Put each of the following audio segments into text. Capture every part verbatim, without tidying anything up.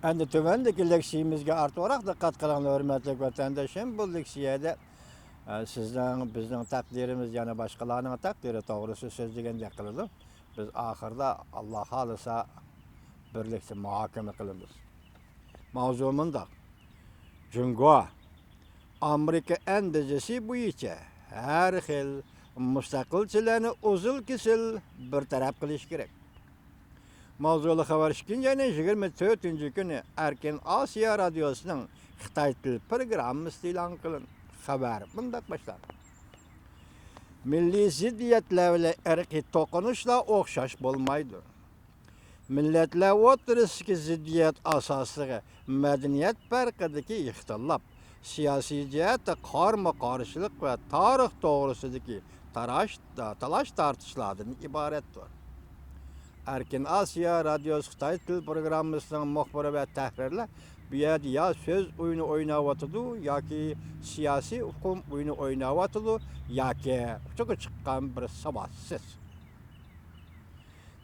ئەمدى تۆۋەندىكى لېكسىيىمىزگە ئارتۇقراق دىققەت قىلىڭ، ھۆرمەتلىك ۋەتەنداشلىرىم. بۇ لېكسىيەدە، ئە، سىزنىڭ، بىزنىڭ تەقدىرىمىز يەنە باشقىلارنىڭ تەقدىرى توغرىسىدا سۆزلىگەندەك قىلىدۇ. بىز ئاخىرىدا، ئاللا خالىسا، بىرلىكتە مۇھاكىمە قىلىمىز. ماۋزۇ مۇنداق. جۇڭگو ئامېرىكا ئەندىزىسى بويىچە ھەر خىل مۇستەقىلچىلەرنى ئۇزۇل-كېسىل بىر تەرەپ قىلىشى كېرەك. ماۋزۇلۇق خەۋەر ئىككىنچى ئاينىڭ يىگىرمە تۆتىنچى كۈنى ئەركىن ئاسىيا رادىيوسىنىڭ خىتاي تىل پروگراممىسىدا ئېلان قىلىندى. خەۋەر مۇنداق باشلاندى. مىللىي زىددىيەتلەر بىلەن ئىرقىي توقۇنۇشلار ئوخشاش بولمايدۇ. مىللەتلەر ئوتتۇرىسىدىكى زىددىيەت ئاساسلىقى مەدەنىيەت پەرقىدىكى ئىختىلاپ، سىياسىي جەھەتتە قارىمۇ-قارشىلىق ۋە تارىخ توغرىسىدىكى تاراش-، تالاش-تارتىشلاردىن ئىبارەتتۇر. ئەركىن ئاسىيا رادىيوسى خىتاي تىل پروگراممىسىنىڭ مۇخبىرى ۋە تەھرىرلەر بۇ يەردە يا سۆز ئويۇنى ئويناۋاتىدۇ، ياكى سىياسىي ئۇقۇم ئويۇنى ئويناۋاتىدۇ، ياكى ئۇچىغا چىققان بىر ساۋاتسىز.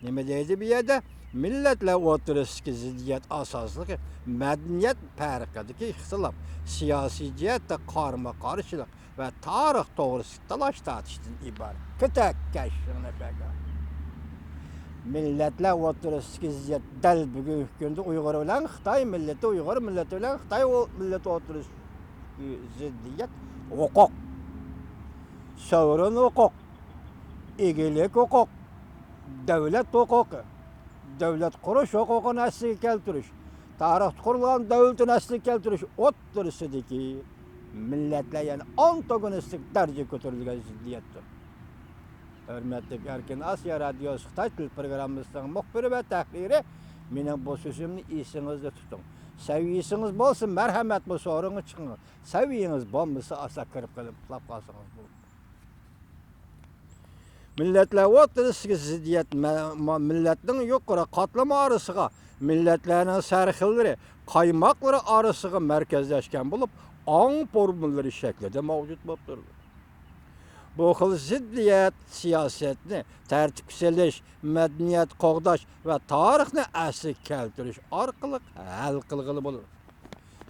نېمە دەيدۇ بۇ يەردە؟ مىللەتلەر ئوتتۇرىسىدىكى زىددىيەت ئاساسلىقى مەدەنىيەت پەرقىدىكى ئىختىلاپ، سىياسىي جەھەتتە قارىمۇ-قارشىلىق ۋە تارىخ توغرىسىدىكى تالاش-تارتىشتىن ئىبارەت. كۆتەك كەشىڭنى بەگە. مىللەتلەر ئوتتۇرىسىدىكى زىددىيەت دەل بۈگۈنكى كۈندە ئۇيغۇر بىلەن خىتاي مىللىتى، ئۇيغۇر مىللىتى بىلەن خىتاي ئو-، مىللىتى ئوتتۇرىسىدىكى زىددىيەت ھوقۇق، سوۋرېن ھوقۇق، ئىگىلىك ھوقۇق، دۆلەت ھوقۇقى، دۆلەت قۇرۇش ھوقۇقىنى ئەسلىگە كەلتۈرۈش، تارىختا قۇرۇلغان دۆلىتىنى ئەسلىگە كەلتۈرۈش ئوتتۇرىسىدىكى مىللەتلەر، يەنى ئانتاگونىستىك دەرىجىگە كۆتۈرۈلگەن زىددىيەتتۇر. ھۆرمەتلىك ئەركىن ئاسىيا رادىيوسى خىتاي تىل پروگراممىسىنىڭ مۇخبىرى ۋە تەھرىرى، مېنىڭ بۇ سۆزۈمنى ئېسىڭىزدە تۇتۇڭ. سەۋىيىسىڭىز بولسا، مەرھەمەت، بۇ سورۇنغا چىقىڭ. سەۋىيىڭىز بولمىسا، ئاستا كىرىپ قېلىپ ئۇخلاپ قالسىڭىز بولىدۇ. مىللەتلەر ئوتتۇرىسىدىكى زىددىيەت مە-، مە-، مىللەتنىڭ يۇقىرى قاتلىمى ئارىسىغا، مىللەتلەرنىڭ سەرخىللىرى، قايماقلىرى ئارىسىغا مەركەزلەشكەن بولۇپ، ئاڭ فورمىلىرى شەكلىدە مەۋجۇت بولۇپ تۇرىدۇ. بۇ خىل زىددىيەت سىياسەتنى تەرتىپكە سېلىش، مەدەنىيەت قوغداش ۋە تارىخنى ئەسلىگە كەلتۈرۈش ئارقىلىق ھەل قىلغىلى بولىدۇ.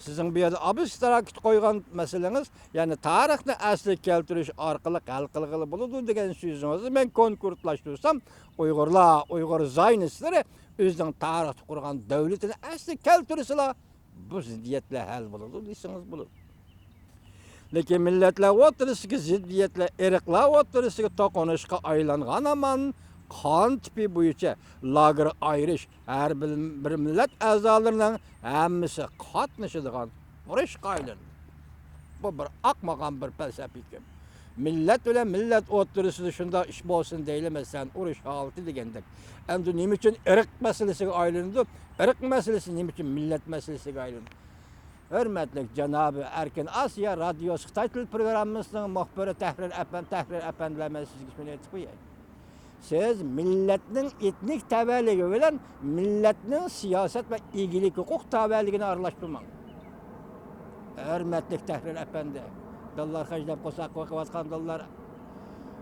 سىزنىڭ بۇ يەردە ئابستراكت قويغان مەسىلىڭىز، يەنى تارىخنى ئەسلىگە كەلتۈرۈش ئارقىلىق ھەل قىلغىلى بولىدۇ دېگەن سۆزىڭىزنى مەن كونكرېتلاشتۇرسام، ئۇيغۇرلار، ئۇيغۇر زايونىستلىرى ئۆزىنىڭ تارىختا قۇرغان دۆلىتىنى ئەسلىگە كەلتۈرسىلا، بۇ زىددىيەتلەر ھەل بولىدۇ دېسىڭىز بولىدۇ. لېكىن مىللەتلەر ئوتتۇرىسىدىكى زىددىيەتلەر ئىرقلار ئوتتۇرىسىدىكى توقۇنۇشقا ئايلانغان ھامان، قان تىپى بويىچە لاگېر ئايرىش، ھەر بىر، بىر مىللەت ئەزالىرىنىڭ ھەممىسى قاتنىشىدىغان ئۇرۇشقا ئايلاندى. بۇ بىر ئاقمىغان بىر پەلسەپە ئىكەن. مىللەت بىلەن مىللەت ئوتتۇرىسىدا شۇنداق ئىش بولسۇن دەيلى، مەسىلەن، ئۇرۇش ھالىتى دېگەندەك. ئەمدى نېمە ئۈچۈن ئىرق مەسىلىسىگە ئايلىنىدۇ؟ ئىرق مەسىلىسى نېمە ئۈچۈن مىللەت مەسىلىسىگە ئايلىنىدۇ؟ ھۆرمەتلىك جانابى ئەركىن ئاسىيا رادىيوسى خىتاي تىل پروگراممىسىنىڭ مۇخبىرى تەھرىر ئەپەن-، تەھرىر ئەپەندىلەر، مەن سىزگە شۇنى ئېيتىپ قوياي. سىز مىللەتنىڭ ئېتنىك تەۋەلىكى بىلەن مىللەتنىڭ سىياسەت ۋە ئىگىلىك ھوقۇق تەۋەلىكىنى ئارىلاشتۇرماڭ. ھۆرمەتلىك تەھرىر ئەپەندى، دوللار خەجلەپ قورساق قويۇۋاتقان، دوللار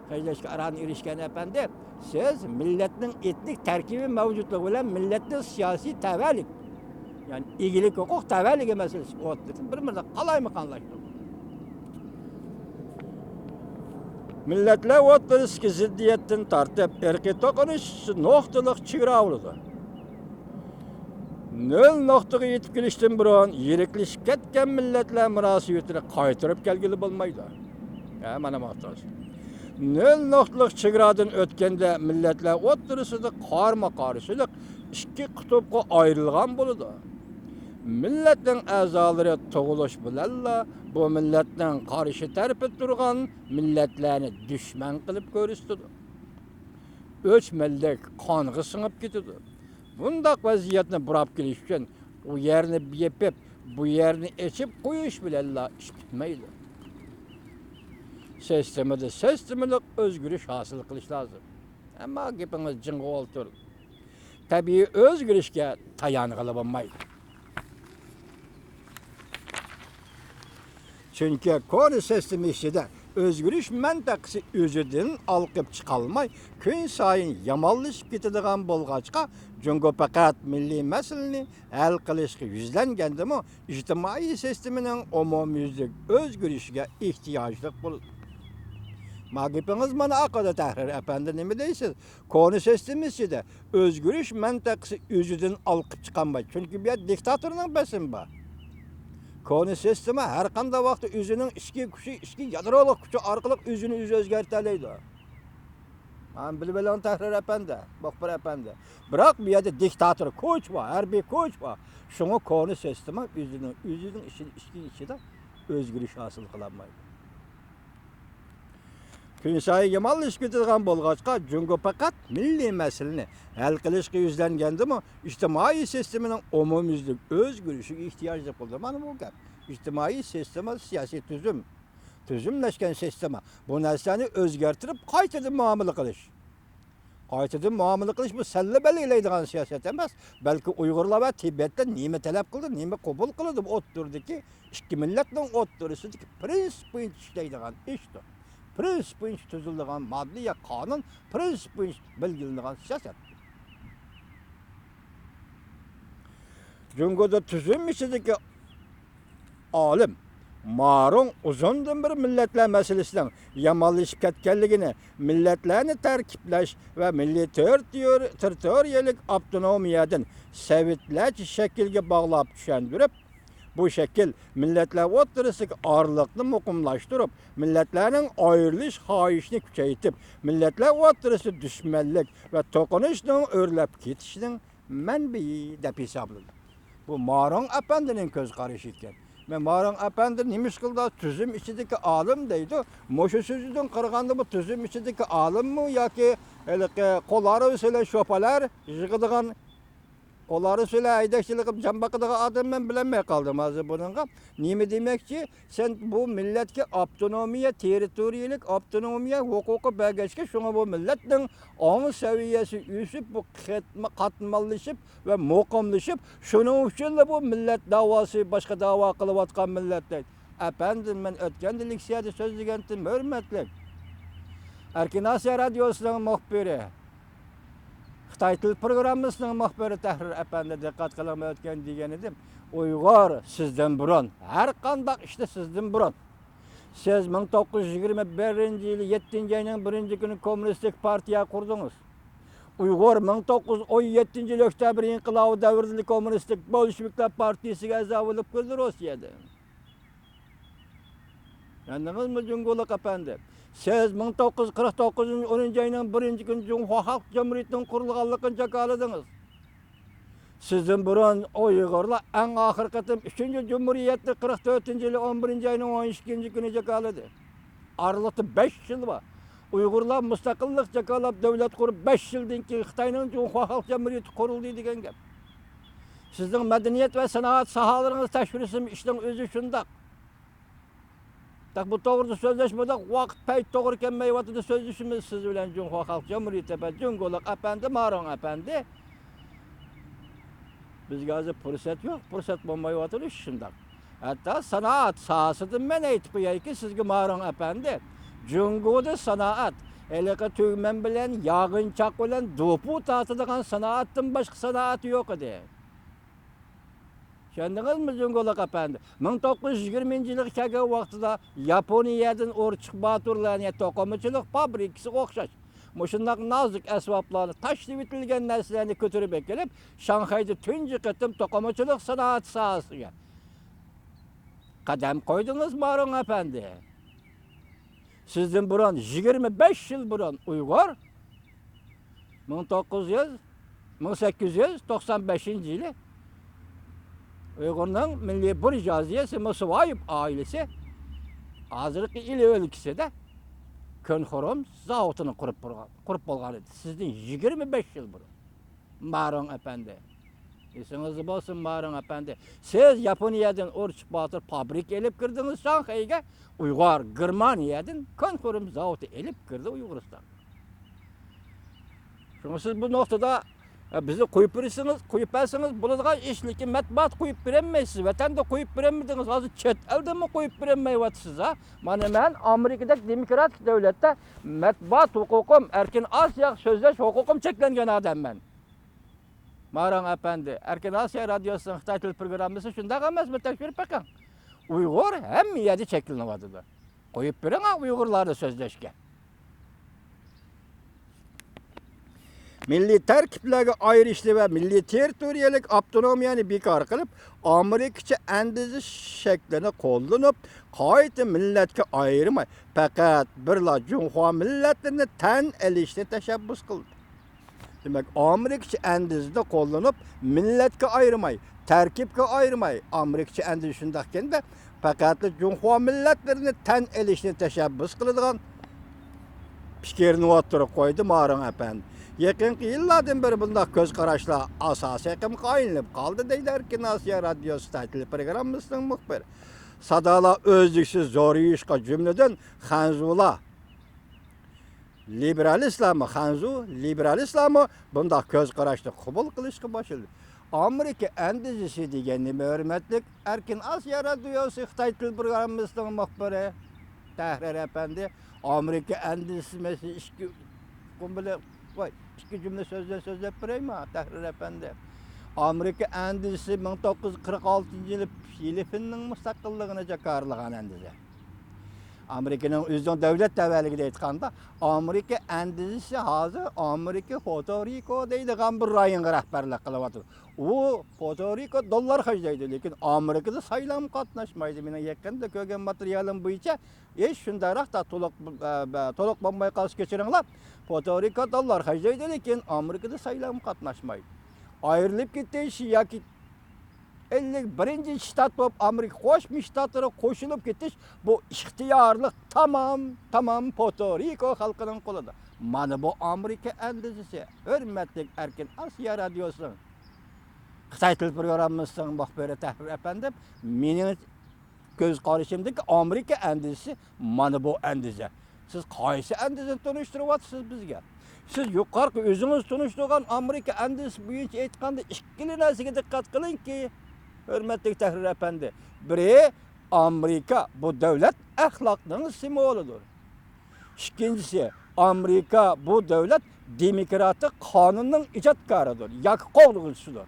خەجلەشكە ئاران ئېرىشكەن ئەپەندى، سىز مىللەتنىڭ ئېتنىك تەركىبى مەۋجۇتلۇقى بىلەن مىللەتنىڭ سىياسىي تەۋەلىك، يەنى ئىگىلىك ھوقۇق تەۋەلىكى مەسىلىسى ئوتتۇرىسىنى بىر-بىرىدە قالايمىقانلاشتۇرۇپ، مىللەتلەر ئوتتۇرىسىدىكى زىددىيەتتىن تارتىپ ئىرقىي توقۇنۇش نۇقتىلىق چېگرا بولىدۇ. نۆل نۇقتىغا يېتىپ كېلىشتىن بۇرۇن يىرىكلىشىپ كەتكەن مىللەتلەر مۇناسىۋىتىنى قايتۇرۇپ كەلگىلى بولمايدۇ. ھە، مانا ماختاش. نۆل نۇقتىلىق چېگرادىن ئۆتكەندە مىللەتلەر ئوتتۇرىسىدا قارمۇ قارشىلىق ئىككى قۇتۇپقا ئايرىلغان بولىدۇ. مىللەتنىڭ ئەزالىرى تۇغۇلۇش بىلەنلا بۇ مىللەتنىڭ قارشى تەرىپىدە تۇرغان مىللەتلەرنى دۈشمەن قىلىپ كۆرسىتىدۇ. ئۆچمەنلىك قانغا سىڭىپ كېتىدۇ. بۇنداق ۋەزىيەتنى بۇراپ كېلىش ئۈچۈن ئۇ يەرنى يېپىپ، بۇ يەرنى ئېچىپ قويۇش بىلەنلا ئىش پۈتمەيدۇ. سىستېمىدا سىستېمىلىق ئۆزگىرىش ھاسىل قىلىش لازىم. ئەمما گېپىڭىز جىڭغا ئولتۇر. تەبىئىي ئۆزگىرىشكە تايانغىلى بولمايدۇ. چۈنكى كونا سىستېما ئىچىدە ئۆزگىرىش مەنتىقىسى ئۆزىدىن ئالقىپ چىقالماي، كۈنسايىن يامانلىشىپ كېتىدىغان بولغاچقا، جۇڭگو پەقەت مىللىي مەسىلىنى ھەل قىلىشقا يۈزلەنگەندىمۇ، ئىجتىمائىي سىستېمىنىڭ ئومۇميۈزلۈك ئۆزگىرىشىگە ئېھتىياجلىق بولىدۇ. ما گېپىڭىز مانا ئاقىدۇ، تەھرىر ئەپەندى، نېمە دەيسىز؟ كونا سىستېما ئىچىدە ئۆزگىرىش مەنتىقىسى ئۆزىدىن ئالقىپ چىقالمايدۇ، چۈنكى بۇ يەردە دىكتاتورنىڭ بېسىمى بار. كونا سىستېما ھەر قانداق ۋاقىتتا ئۆزىنىڭ ئىچكى كۈچى، ئىچكى يادرولۇق كۈچى ئارقىلىق ئۆزىنى ئۆزى ئۆزگەرتەلەيدۇ. ھە، بىلىۋېلىڭ، تەھرىر ئەپەندى، مۇخبىر ئەپەندى. بىراق بۇ يەردە دىكتاتور كۈچ بار، ھەربىي كۈچ بار. شۇڭا كونا سىستېما ئۆزىنىڭ، ئۆزىنىڭ ئىچىدە، ئىچكى ئىچىدە ئۆزگىرىش ھاسىل قىلالمايدۇ. كۈنسايىن يامانلىشىپ كېتىدىغان بولغاچقا، جۇڭگو پەقەت مىللىي مەسىلىنى ھەل قىلىشقا يۈزلەنگەندىمۇ، ئىجتىمائىي سىستېمىنىڭ ئومۇميۈزلۈك ئۆزگىرىشىگە ئېھتىياجلىق بولىدۇ. مانا بۇ گەپ. ئىجتىمائىي سىستېما، سىياسىي تۈزۈم، تۈزۈملەشكەن سىستېما. بۇ نەرسىلەرنى ئۆزگەرتىپ، قايتىدىن مۇئامىلە قىلىش. قايتىدىن مۇئامىلە قىلىش، بۇ سەللە بەلگىلەيدىغان سىياسەت ئەمەس، بەلكى ئۇيغۇرلار ۋە تىبەتلەر نېمە تەلەپ قىلدى، نېمە قوبۇل قىلدى، بۇ ئوتتۇرىدىكى ئىككى مىللەتنىڭ ئوتتۇرىسىدىكى پىرىنسىپ بويىچە ئىشلەيدىغان ئىشتۇر. پىرىنسىپ بويىچە تۈزۈلىدىغان ماددا يا قانۇن، پىرىنسىپ بويىچە بەلگىلىنىدىغان سىياسەت. جۇڭگودا تۈزۈم ئىچىدىكى ئالىم مارۇڭ ئۇزۇندىن بېرى مىللەتلەر مەسىلىسىنىڭ يامانلىشىپ كەتكەنلىكىنى، مىللەتلەرنى تەركىبلەش ۋە مىللىي تېررىتور-، تېررىتورىيەلىك ئاپتونومىيەدىن سوۋېتلەرچە شەكىلگە باغلاپ چۈشەندۈرۈپ، بۇ شەكىل مىللەتلەر ئوتتۇرىسىدىكى ئارىلىقنى مۇقىملاشتۇرۇپ، مىللەتلەرنىڭ ئايرىلىش خاھىشىنى كۈچەيتىپ، مىللەتلەر ئوتتۇرىسىدا دۈشمەنلىك ۋە توقۇنۇشنىڭ ئۆرلەپ كېتىشىنىڭ مەنبىيى دەپ ھېسابلىنىدۇ. بۇ مارۇڭ ئەپەندىنىڭ كۆز قارىشى ئىكەن. مەن مارۇڭ ئەپەندى نېمىشقىلدا تۈزۈم ئىچىدىكى ئالىم دەيدۇ. مۇشۇ سۆزىدىن قارىغاندا بۇ تۈزۈم ئىچىدىكى ئالىممۇ ياكى ھېلىقى قولارۇ سېلىپ شوپالار يىغىدىغان، قولارۇ سېلىپ ھەيدەكچىلىك قىلىپ جان باقىدىغان ئادەم، مەن بىلەلمەي قالدىم ھازىر بۇنىڭغا. نېمە دېمەكچى؟ سەن بۇ مىللەتكە ئاپتونومىيە، تېررىتورىيەلىك ئاپتونومىيە ھوقۇقى بەرگەچكە، شۇڭا بۇ مىللەتنىڭ ئاڭ سەۋىيەسى ئۆسۈپ، بۇ قېتما-، قاتماللىشىپ ۋە مۇقىملىشىپ، شۇنىڭ ئۈچۈنلا بۇ مىللەت داۋاسى باشقا داۋا قىلىۋاتقان مىللەت دەيدۇ. ئەپەندىم، مەن ئۆتكەندە لېكسىيەدە سۆزلىگەنتىم، ھۆرمەتلىك ئەركىن ئاسىيا رادىيوسىنىڭ مۇخبىرى، خىتاي تىل پروگراممىسىنىڭ مۇخبىرى تەھرىر ئەپەندى، دىققەت قىلىڭ، مەن ئۆتكەندە دېگەنىدىم. ئۇيغۇر سىزدىن بۇرۇن، ھەر قانداق ئىشتا سىزدىن بۇرۇن. سىز مىڭ توققۇز يۈز يىگىرمە بىرىنچى يىلى يەتتىنچى ئاينىڭ بىرىنچى كۈنى كوممۇنىستىك پارتىيە قۇردىڭىز. ئۇيغۇر مىڭ توققۇز يۈز ئون يەتتىنچى يىلى ئۆكتەبىر ئىنقىلابى دەۋرىدە كوممۇنىستىك بولشېۋىكلار پارتىيىسىگە ئەزا بولۇپ كىردى روسىيەدە. چۈشەندىڭىزمۇ، جۇڭگولۇق ئەپەندى؟ سىز مىڭ توققۇز يۈز قىرىق توققۇزىنچى ئونىنچى ئاينىڭ بىرىنچى كۈنى جۇڭخۇا خەلق جۇمھۇرىيىتىنىڭ قۇرۇلغانلىقىنى جاكارلىدىڭىز. سىزدىن بۇرۇن ئۇيغۇرلار ئەڭ ئاخىرقى قېتىم ئۈچىنچى جۇمھۇرىيەتنى قىرىق تۆتىنچى يىلى ئون بىرىنچى ئاينىڭ ئون ئىككىنچى كۈنى جاكارلىدى. ئارىلىقتا بەش يىل بار. ئۇيغۇرلار مۇستەقىللىق جاكارلاپ دۆلەت قۇرۇپ بەش يىلدىن كېيىن خىتاينىڭ جۇڭخۇا خەلق جۇمھۇرىيىتى قۇرۇلدى دېگەن گەپ. سىزنىڭ مەدەنىيەت ۋە سانائەت ساھەلىرىڭىز تەكشۈرسىمۇ ئىشنىڭ ئۆزى شۇنداق. تاق بۇ توغرىدا سۆزلەشمىدۇق، ۋاقىت پەيت توغرا كەلمەيۋاتىدۇ سۆزلىشىمىز سىز بىلەن جۇڭخۇا خەلق جۇمھۇرىيىتى ۋە جۇڭگولۇق ئەپەندى، مارۇڭ ئەپەندى. بىزگە ھازىر پۇرسەت يوق، پۇرسەت بولمايۋاتىدۇ شۇنداق. ھەتتا سانائەت ساھەسىدىن مەن ئېيتىپ قويايكى سىزگە، مارۇڭ ئەپەندى، جۇڭگودا سانائەت ھېلىقى تۈگمەن بىلەن، ياغىنچاق بىلەن دوپۇ تارتىدىغان سانائەتتىن باشقا سانائەت يوق ئىدى. چۈشەندىڭىزمۇ، جۇڭگولۇق ئەپەندى؟ مىڭ توققۇز يۈز يىگىرمىنچى يىلغا كەلگەن ۋاقتىدا ياپونىيەدىن ئورچۇق باتۇرلارنى توقۇمىچىلىق فابرىكىسىغا ئوخشاش مۇشۇنداق نازۇك ئەسۋابلارنى، تاشلىۋېتىلگەن نەرسىلەرنى كۆتۈرۈپ ئەكېلىپ، شاڭخەيدە تۇنجى قېتىم توقۇمىچىلىق سانائەت ساھەسىگە قەدەم قويدىڭىز، مارۇڭ ئەپەندى. سىزدىن بۇرۇن، يىگىرمە بەش يىل بۇرۇن ئۇيغۇر، مىڭ توققۇز يۈز، مىڭ سەككىز يۈز توقسان بەشىنچى يىلى ئۇيغۇرنىڭ مىللىي بۇرژۇئازىيەسى مۇسۋايىپ ئائىلىسى ھازىرقى ئىلى ئۆلكىسىدە كۆنخۇرۇم زاۋۇتىنى قۇرۇپ بولغان، قۇرۇپ بولغان ئىدى. سىزدىن يىگىرمە بەش يىل بۇرۇن. مارۇڭ ئەپەندى. ئېسىڭىزدە بولسۇن، مارۇڭ ئەپەندى. سىز ياپونىيەدىن ئورچۇق باتۇر فابرىكا ئېلىپ كىردىڭىز شاڭخەيگە، ئۇيغۇر گېرمانىيەدىن كۆنخۇرۇم زاۋۇتى ئېلىپ كىردى ئۇيغۇرىستانغا. شۇڭا سىز بۇ نۇقتىدا ھە، بىزنى قويۇپ بېرسىڭىز، قويۇپ بەرسىڭىز بولىدىغان ئىش، لېكىن مەتبۇئات قويۇپ بېرەلمەيسىز. ۋەتەندە قويۇپ بېرەلمىدىڭىز، ھازىر چەت ئەلدىمۇ قويۇپ بېرەلمەيۋاتىسىز، ھە؟ مانا مەن ئامېرىكىدەك دېموكراتىك دۆلەتتە مەتبۇئات ھوقۇقۇم، ئەركىن ئاسىياغا سۆزلەش ھوقۇقۇم چەكلەنگەن ئادەممەن. ماراڭ ئەپەندى، ئەركىن ئاسىيا رادىيوسىنىڭ خىتاي تىل پروگراممىسى شۇنداق ئەمەسمۇ؟ تەكشۈرۈپ بېقىڭ. ئۇيغۇر ھەممە يەردە چەكلىنىۋاتىدۇ. قويۇپ بېرىڭ ئۇيغۇرلارنى سۆزلەشكە. مىللىي تەركىبلەرگە ئايرىشنى ۋە مىللىي تېررىتورىيەلىك ئاپتونومىيەنى بىكار قىلىپ، ئامېرىكىچە ئەندىزىش شەكلىنى قوللىنىپ، قايتا مىللەتكە ئايرىماي، پەقەت بىرلا جۇڭخۇا مىللەتلىرىنى تەن ئېلىشنى تەشەببۇس قىلدى. دېمەك، ئامېرىكىچە ئەندىزىنى قوللىنىپ، مىللەتكە ئايرىماي، تەركىبكە ئايرىماي، ئامېرىكىچە ئەندىزىش شۇنداقكەن-دە، پەقەتلا جۇڭخۇا مىللەتلىرىنى تەن ئېلىشنى تەشەببۇس قىلىدىغان پىكىرنى ئوتتۇرىغا قويدى مارىڭ ئەپەندى. يېقىنقى يىللاردىن بېرى بۇنداق كۆز قاراشلار ئاساسىي ئېقىمغا ئايلىنىپ قالدى، دەيدۇ ئەركىن ئاسىيا رادىيوسى خىتاي تىلى پروگراممىسىنىڭ مۇخبىرى. سادالار ئۆزلۈكسىز زورىيىشقا، جۈملىدىن خەنزۇلار، لىبېرالىستلارمۇ، خەنزۇ لىبېرالىستلارمۇ بۇنداق كۆز قاراشنى قوبۇل قىلىشقا باشلىدى. ئامېرىكا ئەندىزىسى دېگەن نېمە، ھۆرمەتلىك ئەركىن ئاسىيا رادىيوسى خىتاي تىل پروگراممىسىنىڭ مۇخبىرى تەھرىر ئەپەندى؟ ئامېرىكا ئەندىزىسى مەسىلىسى ئىككى قۇم بىلەن، ۋاي، ئىككى جۈملە سۆزدىن سۆزلەپ بېرەيمۇ، تەھرىر ئەپەندى؟ ئامېرىكا ئەندىزىسى مىڭ توققۇز يۈز قىرىق ئالتىنچى يىلى فىلىپپىننىڭ مۇستەقىللىقىنى جاكارلىغان ئەندىزە. ئامېرىكىنىڭ ئۆزىنىڭ دۆلەت تەۋەلىكىدە ئېيتقاندا، ئامېرىكا ئەندىزىسى ھازىر ئامېرىكا پوتو رىكو دەيدىغان بىر رايونغا رەھبەرلىك قىلىۋاتىدۇ. ئۇ پوتو رىكو دوللار خەجلەيدۇ، لېكىن ئامېرىكىدا سايلامغا قاتناشمايدۇ. مېنىڭ يېقىندا كۆرگەن ماتېرىيالىم بويىچە، ھېچ شۇنداقراق تا تولۇق، ئە، بە-، تولۇق بولماي قالسا كەچۈرۈڭلار، پوتو رىكو دوللار خەجلەيدۇ، لېكىن ئامېرىكىدا سايلامغا قاتناشمايدۇ. ئايرىلىپ كېتىش ياكى ئەللىك بىرىنچى شتات بولۇپ ئامېرىكا قوشما شتاتلىرىغا قوشۇلۇپ كېتىش، بۇ ئىختىيارلىق تامام، تامام پوتو رىكو خەلقىنىڭ قولىدا. مانا بۇ ئامېرىكا ئەندىزىسى. ھۆرمەتلىك ئەركىن ئاسىيا رادىيوسىنىڭ خىتاي تىل پروگراممىسىنىڭ مۇخبىرى تەھرىر ئەپەندىم، مېنىڭ كۆز قارىشىمدىكى ئامېرىكا ئەندىزىسى مانا بۇ ئەندىزە. سىز قايسى ئەندىزىنى تونۇشتۇرۇۋاتىسىز بىزگە؟ سىز يۇقىرىقى ئۆزىڭىز تونۇشتۇرغان ئامېرىكا ئەندىزىسى بويىچە ئېيتقاندا، ئىككىلا نەرسىگە دىققەت قىلىڭكى، ھۆرمەتلىك تەھرىر ئەپەندى. بىرى، ئامېرىكا بۇ دۆلەت ئەخلاقنىڭ سىمۋولىدۇر. ئىككىنچىسى، ئامېرىكا بۇ دۆلەت دېموكراتىك قانۇننىڭ ئىجادكارىدۇر ياكى قوغدىغۇچىسىدۇر.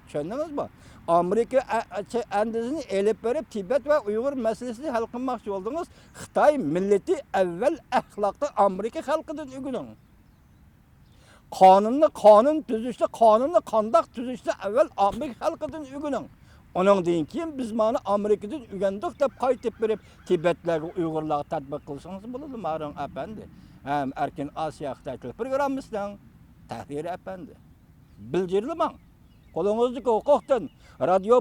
چۈشەندىڭىزمۇ؟ ئامېرىكا ئە-، ئە-، ئەندىزىنى ئېلىپ بېرىپ، تىبەت ۋە ئۇيغۇر مەسىلىسىنى ھەل قىلماقچى بولدىڭىز. خىتاي مىللىتى ئەۋۋەل ئەخلاقتا ئامېرىكا خەلقىدىن ئۆگىنىڭ. قانۇننى قانۇن تۈزۈشنى، قانۇننى قانداق تۈزۈشنى ئەۋۋەل ئامېرىكا خەلقىدىن ئۆگىنىڭ. ئۇنىڭدىن كېيىن بىز مانا ئامېرىكىدىن ئۆگەندۇق دەپ قايتىپ بېرىپ، تىبەتلەرگە، ئۇيغۇرلارغا تەتبىق قىلسىڭىز بولىدۇ، مارىڭ ئەپەندى. ھەم ئەركىن ئاسىيا خىتاي تىل پروگراممىسىنىڭ تەھرىرى ئەپەندى. بىلجىرلىماڭ. قولىڭىزدىكى ھوقۇقتىن رادىيو